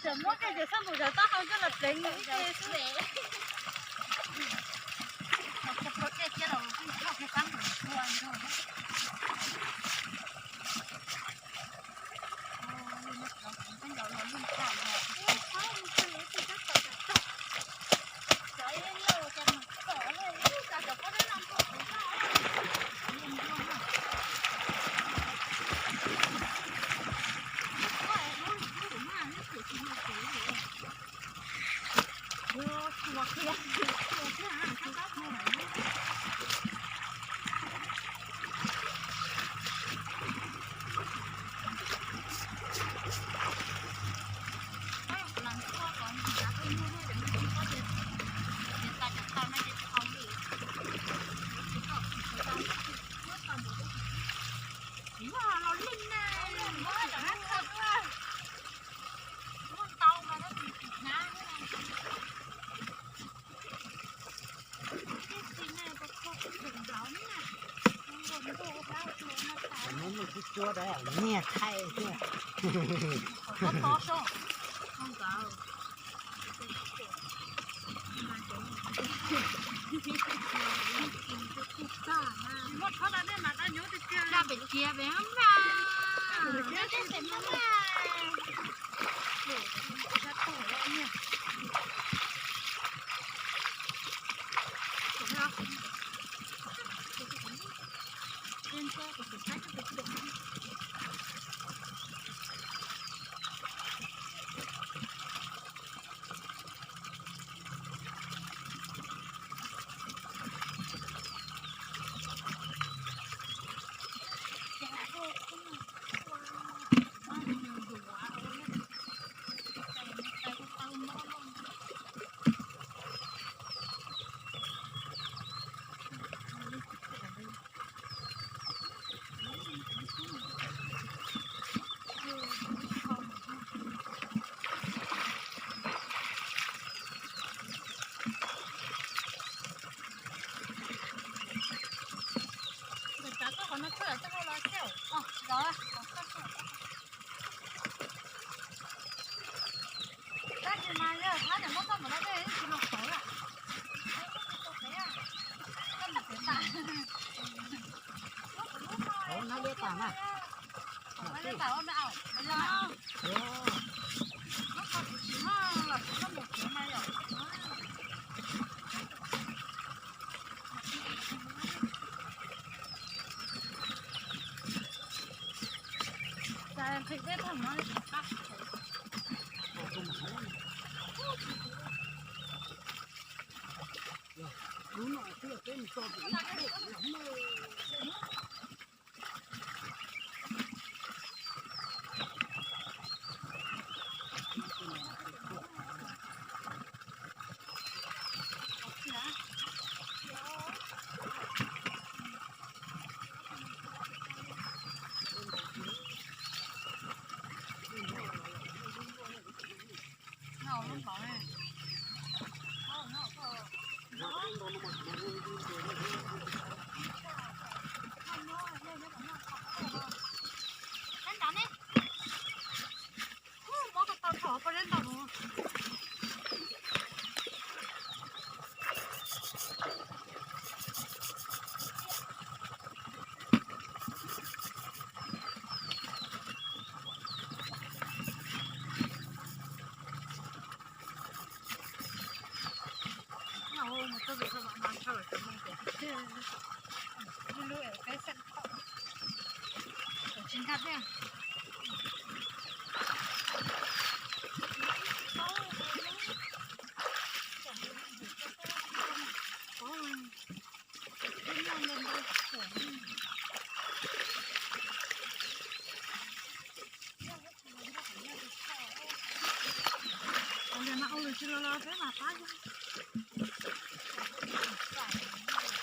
Tseem muab tej cov xab npum cov taub hau coj los pleev ib ce xwb. Nyiag thaij thiab. Pem cia pem mas.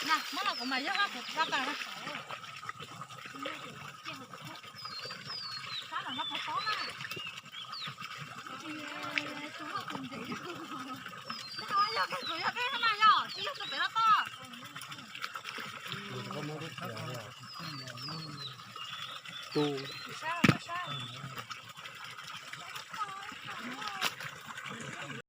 Na, muab los kuv mas yog laj kuv pab tas na. Sab no no qhov tob na. Yog kuv yog peb na yog tsis yog tus pem loj toj. tus.